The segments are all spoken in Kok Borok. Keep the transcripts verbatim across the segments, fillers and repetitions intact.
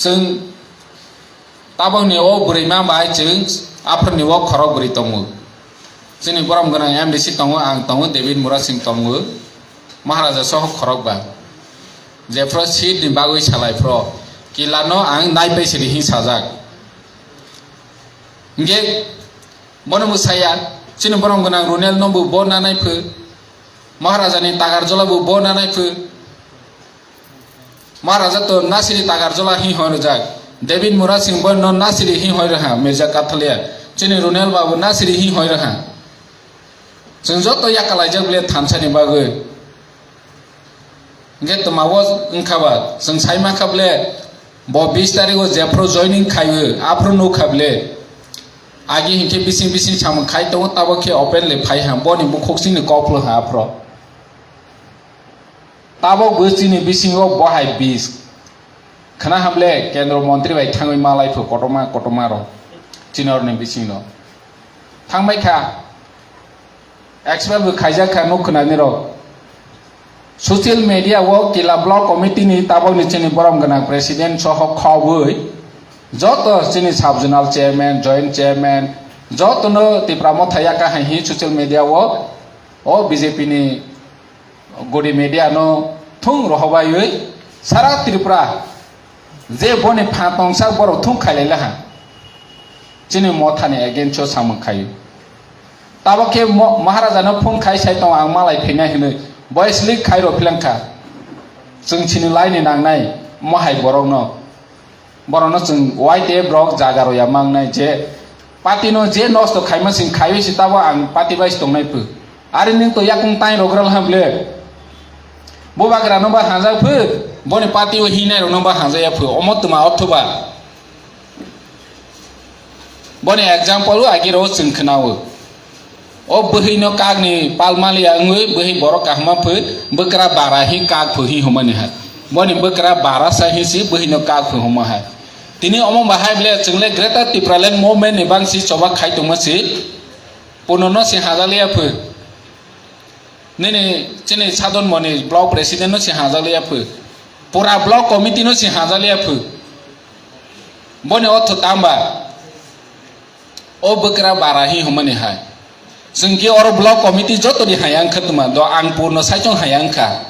Chwng tabokni o bwrwima bai chwng aphurni o khorok bwrwi tongo. Chini borom gwnang M D C tongo, ang tongo, David Murasing tongo, Maharaja soho khorok ba. Jephro seat ni bagwi salai phro, kila no ang nai pai sidi hin sajak. Hingke bono bo saya, chini borom gwnang Runel no bo bo nanai phu, Maharaja ni Tagarjola bo bo nanai phu. Maharaja to nasiri Tagarjola hi hoi rwjak. David Murasing bo no nasiri hi hoi rwha, Mirza Kathalia. Chini Runel babu nasiri hi hoi rwha. Chwng joto yakalaijak bile thansa ni bagwi. Hingke twma o wngkha ba, chwng sai mankha bile, bo bis tarikh o jephru joining khaiwi, aphru nukha bile. Agi hinkhe bising bising samung khai tongo, tabok khe openly phai ha, boni bukhuk chini kok phlu ha aphro. Tabok bo chini bisingo bo hai bis. Khna hamle kendro montri bai thangwi malai phu kotorma kotorma rok chini oroni bisingo. Thangbai kha. Expel bo khaijak kha nuk khwnani rok. Social media o Kila Block Committee ni tabok ni chini borom gwnang president soho khobwi joto chini sub zonal chairman, joint chairman, joto no Tipra Motha yaka hai hi social media o, o B J P ni gudi media no thung rohobaiwi sara Tripura je boni pha tongsa borok thung khailai laha. Chini Motha ni against o samung khai. Tabok khe Mo-, Maharaja no phone khai sai tong ang malai phinai hinwi. Voice leak khai rw philang kha. Chwng chini lai ni nangnai mo hai borok no. Borok no chwng Y T F rok jaga rw ya mangnai je party no je nosto khaima sing khaiwi si tabo ang party bai si tongnai phu. Ari nwng to yakung tai rw gra lham le. Bubagra no ba hanjak phu. Boni party o hinai rok no ba hanjak ya phu. Omo twma othoba. Boni example o agi rok chwng khwnao. O bwhwi no kak ni pal maliya wngwi bwhwi borok kaham ma phu bwkra bara hi kak phu hi hwnmani hai. Boni bwkra bara sa hi si bwhwi no kak phu hwnma hai. Tini omo bahai ble chwng le Greater Tipraland Movement ni bang si choba khai tongma si. Puno no si hajaliya phu. Nini chini Sadon Moni block president no si hajaliya phu. Pura block committee no si hajaliya phu. Boni otho tamba. O bwkra bara hi hwnmani hai. Chwng khe oro block committee joto ni hai ang kha tuma do ang purno saichung hai ang kha.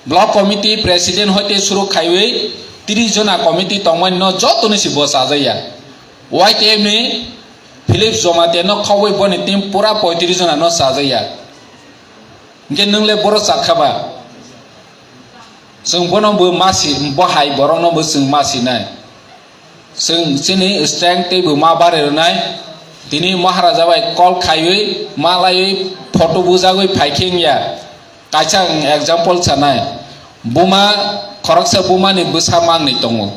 Block committee president hoite suru khaiwi tris jona committee tongmani no joto ni si bo chajaya. Y T F ni Philip Jomatiano khogwi boni team pura poitris jona no chajaya. Hingke nwng le boro chakha ba? Chwng bono bo masi, bo hai borok no bo chwng masi nai. Chwng chini strength tei bo ma bare rwnai. Tini Maharaja bai call khaiwi, ma laiwi, photo bujagwi phai khe wngya. Kaisa ang example sanai. Buma, khoroksa buma ni bwsa mangni tongo.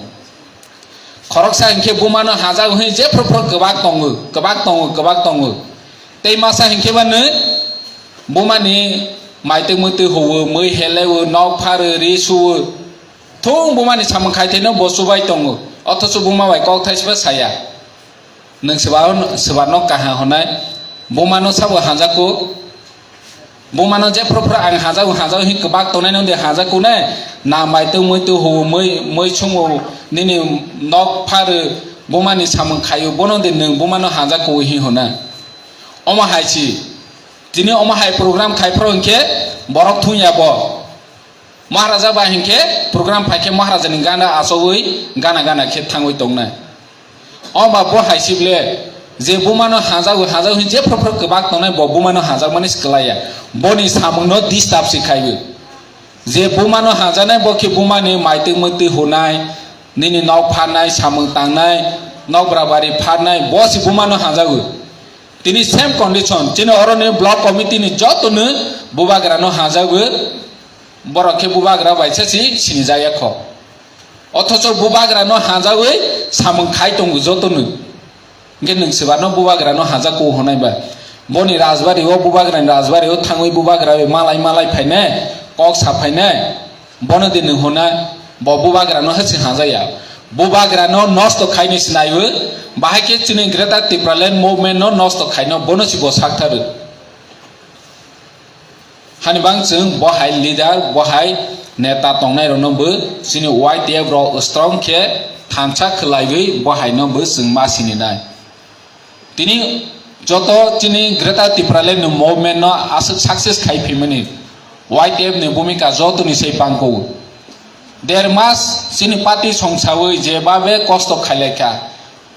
Khoroksa hinkhe bumano hajak hwnwi jephru phru kwbak tongo, kwbak tongo, kwbak tongo. Tei masa hinkhe bano bumani maitwi mwtwi huo, mwi helewo, nok pharo, ri suo. Thung bumani samung khaithaino bo chubai tongo. Othocho buma bai kok thaisba saya. Nwng swbano, swbano kaha hwnai. Bumano sabo hajak kho. Bumano jephru phru ang hajao, hajao hin kwbak tongnai nung de hajak kune, na maitwng muitwng huo, mui, mui chungo, nini nok pharo, bumani samung khaio, bono de nwng bumano hajak kho hin hona. Omo hai si, tini omo hai program khai phro hinkhe borok thung ya bo. Maharaja bai hinkhe program phaikhe Maharaja ni gana achogwi gana gana khe thangwi tongnai. Oba bo hai si ble je bumano hajagwi hajagwi hin jephru phru kwbak tongnai bo bumano hajakmani se kwlaiya. Boni samungno disturb se khaiwi. Je bumano hajaknai bo khe bumani maitwi mwtwi hunai, nini nok pharnai, samung tangnai, nok brabari pharnai, bo se bumano hajagwi. Tini same condition, chini oroni block committee ni jotono bubagrano hajagwi. Borok khe bubagra bai se si sinijak ya kho. Othocho bubagra no hajagwi samung khai tongo jotono. Hinkhe nwng swbano bubagra no hajak kho hwnai ba. Boni rajbari o bubagra ni rajbari o thangwi bubagra bai malai malai phainai, kok sa phainai. Bono de nwng hwnai, bo bubagra no hasi hajaya. Bubagra no nosto khaini sinaiwi, bahai khe chini Greater Tipraland Movement no nosto khaino bono si bo saktharwi. Hani bang chwng bo hai leader, bo hai neta tongnairokno bo chini Y T F rok strong khe thansa khwlaiwi bo haino bo chwng ma sininai. Tini joto chini Greater Tipraland ni movement no aswk success khai phimani Y T F ni bhumika jotoni se pangko. Der mas chini party songsawi jebabe kosto khailaikha,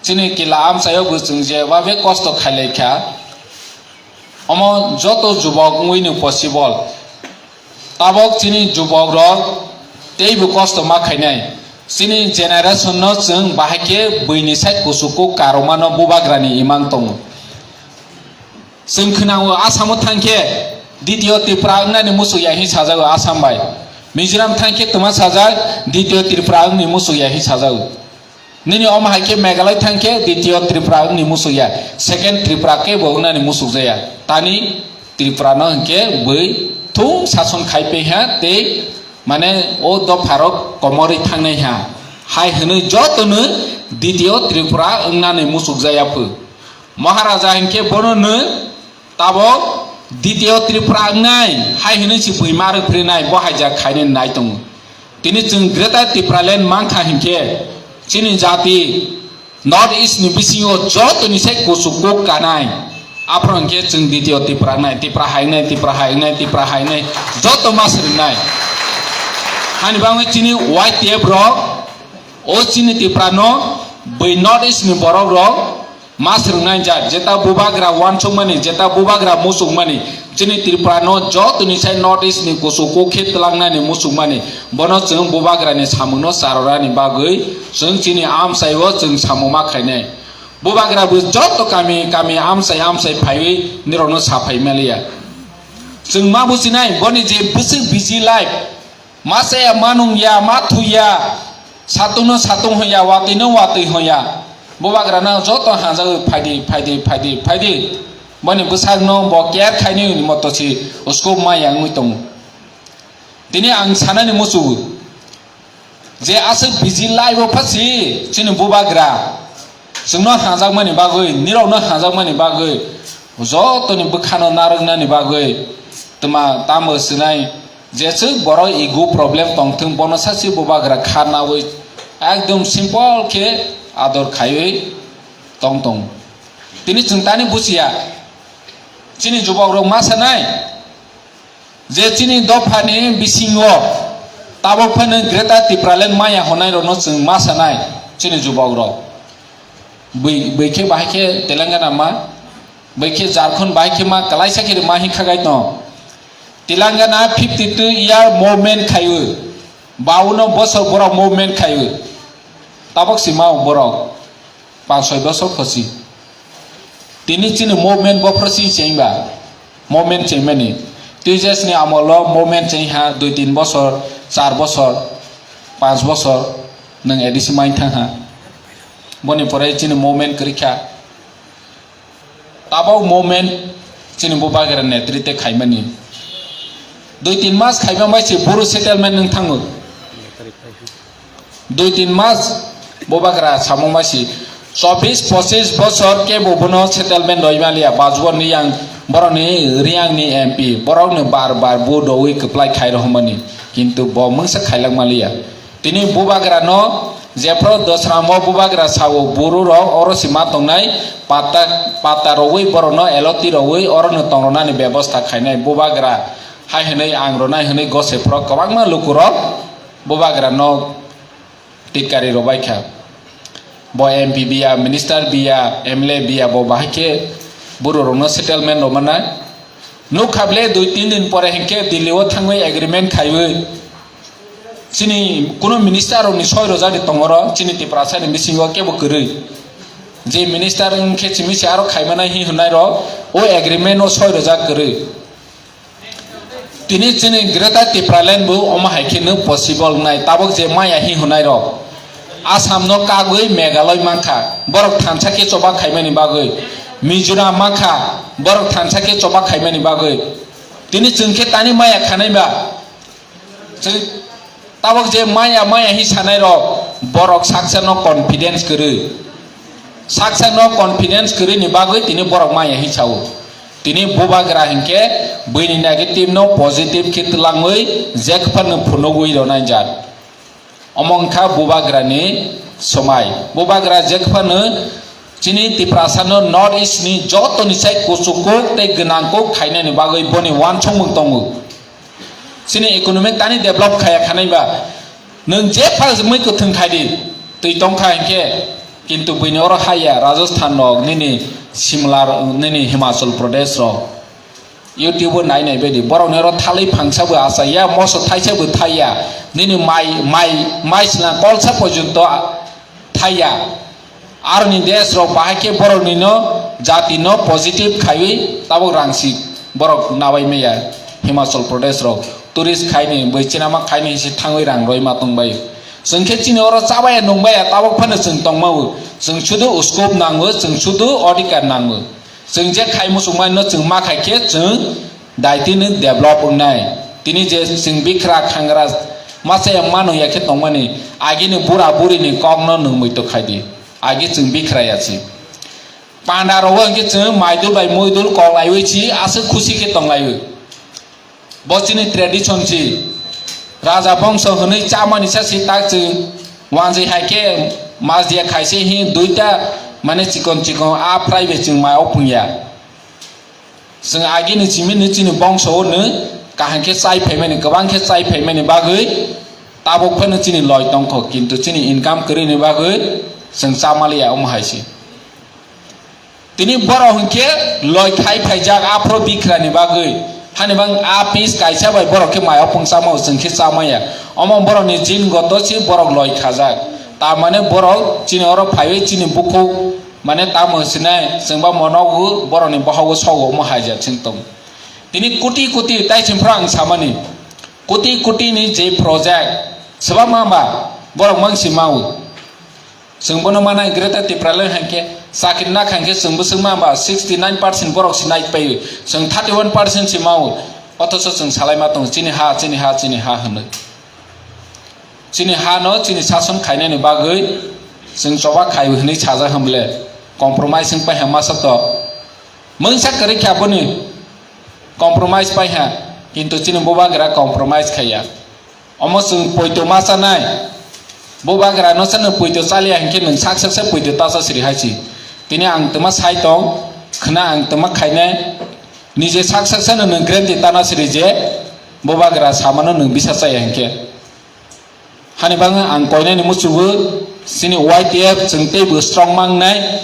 chini kila amchaio bo chwng jebabe kosto khailaikha, omo joto jubok wngwi ni possible. Tabok chini jubok rok teibo kosto ma khainai. Chini generation no chwng bahai khe buini side kuchuku karoma no bubagra ni imang tongo. Chwng khwnao Assam o thang khe Ditio Tripura wngnani muchuk ya hin sajago Assam bai. Mizoram thang khe twma sajak Ditio Tripura wngni muchuk ya hin sajago. Nini omo hai khe Meghalaya thang khe Ditio Tripura wngni muchuk ya, second Tripura khe bo wngnani muchuk jaya. Tani Tripura no hwnkhe bui thung sason khai pe ha tei mane o dopharok komorwi thangnai ha. Hai hwnwi jotono Ditio Tripura wngnani muchuk jaya phu. Maharaja hwnkhe bono nw tabok Ditio Tripura wngnai hai hwnwi si bui ma rwphrinai bo haijak khainani nai tongo. Tini chwng Greater Tipraland mankha hinkhe chini jati North East ni bisingo jotoni se kuchuk kuk kanai. Aphuru hinkhe chwng Ditio Tripura wngnai, Tripura hai wngnai, Tripura hai wngnai, Tripura hai wngnai, joto ma swrwngnai. Hani bagwi chini Y T F rok o chini Tripura no bui North East ni borok rok ma swrwngnai jat, jeta bubagra uansukmani, jeta bubagra muchukmani, chini Tripura no jotoni sai North East ni kuchuk kuk khe twlangnani muchukmani, bono chwng bubagra ni samung no charorani bagwi chwng chini amchai o chwng samung ma khainai. Bubagra bo joto kami kami amchai amchai phaiwi nirok no sa phai maliya. Chwng ma buchinai boni je bwswk busy life, ma chaya, ma nungya, ma thuya, satungno satung hoya, watwino watwi hoya. Bubagrano joto hanjagwi phaidi, phaidi, phaidi, phaidi. Boni bwsakno bo care khainwi motosi usko maya wngwi tongo. Tini ang sanani muchungo je aswk busy life o phasi chini bubagra chwngno hanjakmani bagwi, nirokno hanjakmani bagwi, jotoni bwkhano narwknani bagwi twma tamo swnai. Jeswk borok ego problem tongthwng, bono sachi bubagra kha nawi ekdom simple khe ador khaiwi tong tong. Tini chwng tani buchiya, chini jubokrok ma sanai je chini dophani bisingo tabok phano Greater Tipraland maya honai rokno chwng ma sanai chini jubokrok. Bui, bui khe bahai khe Telangana ma, bui khe Jharkhand bahai khe ma, kalaisa khe ma hin khagai no. Telangana fifty two year movement khaiwi, bauno bosor borok movement khaiwi. Tabok si ma borok, panch soi bosor khosi. Tini chini movement bophro si chengba, movement chengmani. Twijasni amolo movement cheng ha, dui tin bosor, char bosor, panch bosor, nwng A D C main thang ha. Boni pore chini movement kwrwi kha. Tabok movement chini bubagra netrite khaimani. Dui tin mas khaiba bai se buru settlement nwng thango. Dui tin mas bubagra samung bai se chobbish pochish bosor kebo bono settlement roi maliya. Bajwani yang borokni Riangni M P borokni bar bar bu dowi kwplai khai rohmani. Kintu bo mungsa khailak maliya. Tini bubagra no jephru dosramo bubagra sao buru rok oro si ma tongnai pata pata rogwi borok no eloti rogwi oro no tong rwnani bebosta khainai bubagra hai hwnwi ang rwnai hwnwi gose phro kwbangma luku rok bubagra no titkari rwbai kha. Bo M P biya, minister biya, M L A biya bo bahai khe buru rok no settlement rw mannai. Nukha ble dui tin din pore hinkhe Delhi o thangwi agreement khaiwi chini kuno minister rokni soi rojak ni tongoro chini Tiprasa ni bisingo kebo kwrwi. Je minister wngkhe simi se aro khaimana hi hwnai rok o agreement o soi rojak kwrwi. Tini chini Greater Tipraland bo omo hai khe no possible wngnai tabok je maya hi hwnai rok. Assam no kagwi Meghalaya mankha, borok thansa khe choba khaimani bagwi. Mizoram mankha, borok thansa khe choba khaimani bagwi. Tini chwng khe tani maya khanai ba? Chwng tabok je maya maya hi sanai rok, borok saksa no confidence kwrwi. Saksa no confidence kwrwi ni bagwi tini borok maya hi sao. Tini bubagra hinkhe buini negative no positive khe twlangwi jekphano phunugwi rwnai jat. Omo wngkha bubagrani somai. Bubagra jekphano chini Tiprasano North East ni jotoni sai kuchukuk tei gwnangkuk khainani bagwi boni wansukmung tongo. Chini economic tani develop khaya khanai ba. Nwng je pha mui kwthwng khai di, twi tong kha hinkhe, kintu buini oro haya, Rajasthan rok, nini Simla rok, nini Himachal Pradesh rok. YouTube o nai nai baidi, borok ni oro thalwi phangsa bo achai ya, moso thaisa bo thai ya, nini mai, mai, mai sila kolsa porjonto thai ya. Aroni desh rok bahai khe borok ni no jati no positive khaiwi tabuk rang si borok nabai maya. Himachal Pradesh rok tourist khai ni bwi chinama khai ni si thangwi rang roi ma tong bai. Chwng khe chini oro chabaya nungbaya tabuk phano chwng tong ma o. Chwng sudu scope nango, chwng sudu odhikar nango. Chwng je khai muchung mani no chwng ma khai khe chwng daitino develop wngnai. Tini je chwng bikra khangra masa ya mano ya khe tongmani agini bura buri ni kok no nwng muitu khai di. Agi chwng bikra ya si. Panda rogo hwnkhe chwng maidul bai muidul kok laiwi si aswk khusi khe tong laiwi. Bo chini tradition si. Raja bongso hwnwi chamani sa si tak chwng wanjwi hai khe mas dia khaise hi duita mane chikon chikon a phrai bai chwng mai opung ya. Chwng agini chimini chini bongso no kaham khe chai phaimani, kwbang khe chai phaimani bagwi tabuk phano chini loi tongkho, kintu chini income kwrwini bagwi chwng chamaliya omo hai se. Tini borok hwnkhe loi khai phaijak aphro bikrani bagwi, hani bang a piece kaisa bai borok khe mai opung chamao, chwng khe chamaya. Omo borokni jin goto se borok loi khajak. Tamane borok chini oro phaiwi chini bukhuk mane tamo sinai chwngba monogo borokni bohogo sogo omo haijak chwng tong. Tini koti koti tai chwng phra ang samani. Koti koti ni je project swbangma ba borok mang si mao. Chwng bono manai Greater Tipraland hai khe chakri nak hai khe chwng bwswk ma ba sixty nine percent borok si nai pai. Chwng thirty one percent si mao. Othocho chwng salai ma tongo chini ha, chini ha, chini ha hwnwi. Chini ha no chini sason khainani bagwi chwng choba khai hwnwi sajak hwnble compromise wng pai ha masa to. Mungsa kwrwi khe aboni compromise pai ha, kintu chini bubagra compromise khaiya. Omo chwng poito ma chanai. Bubagra no chwng poito chaliya hinkhe nwng sak sak se poito ta cha siri hai si. Tini ang twma sai tong, khna ang twma khainai. Nije sak sak se nwng guarantee ta na siri je bubagra samano nwng bisa chaya hinkhe. Hani bagwi ang koinani muchungo chini Y T F chwng teibo strong mangnai.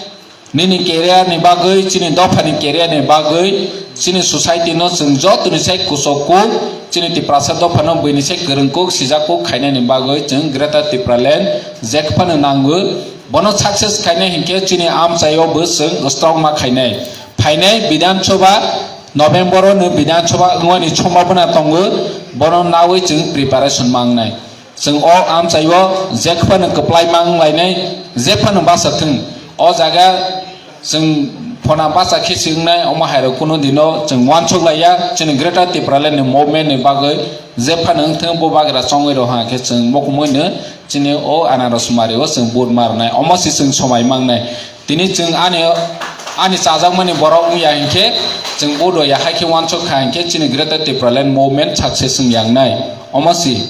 Nini career ni bagwi, chini dopha ni career ni bagwi, chini society no chwng joto ni sai kuchuk kuk, chini Tiprasa dopha no buini sai kwrwng kuk, sijak kuk khainani bagwi chwng Greater Tipraland jekphano nango. Bono success khainai hinkhe chini amchaio bo chwng strong ma khainai. Phainai Bidhan Sabha November o no Bidhan Sabha wngmani sombhabona tongo, bono nawi chwng preparation mangnai. Chwng o amchaio jekphano kwplai mang lainai, jekphano basa thwng. O jaga chwng phona basa khe si wngnai, omo hairok kunu dino chwng uansuk laiya, chini Greater Tipraland ni movement ni bagwi jekphano wngthwng, bubagra chongwi rw ha khe chwng mokumui no chini o Anaros Mari o chwng vote ma rwnai, omo si chwng somai mangnai. Tini chwng ani, ani chajakmani borok wngya hinkhe, chwng vote rw ya hai khe uansuk kha hinkhe chini Greater Tipraland movement success wngya wngnai. Omo si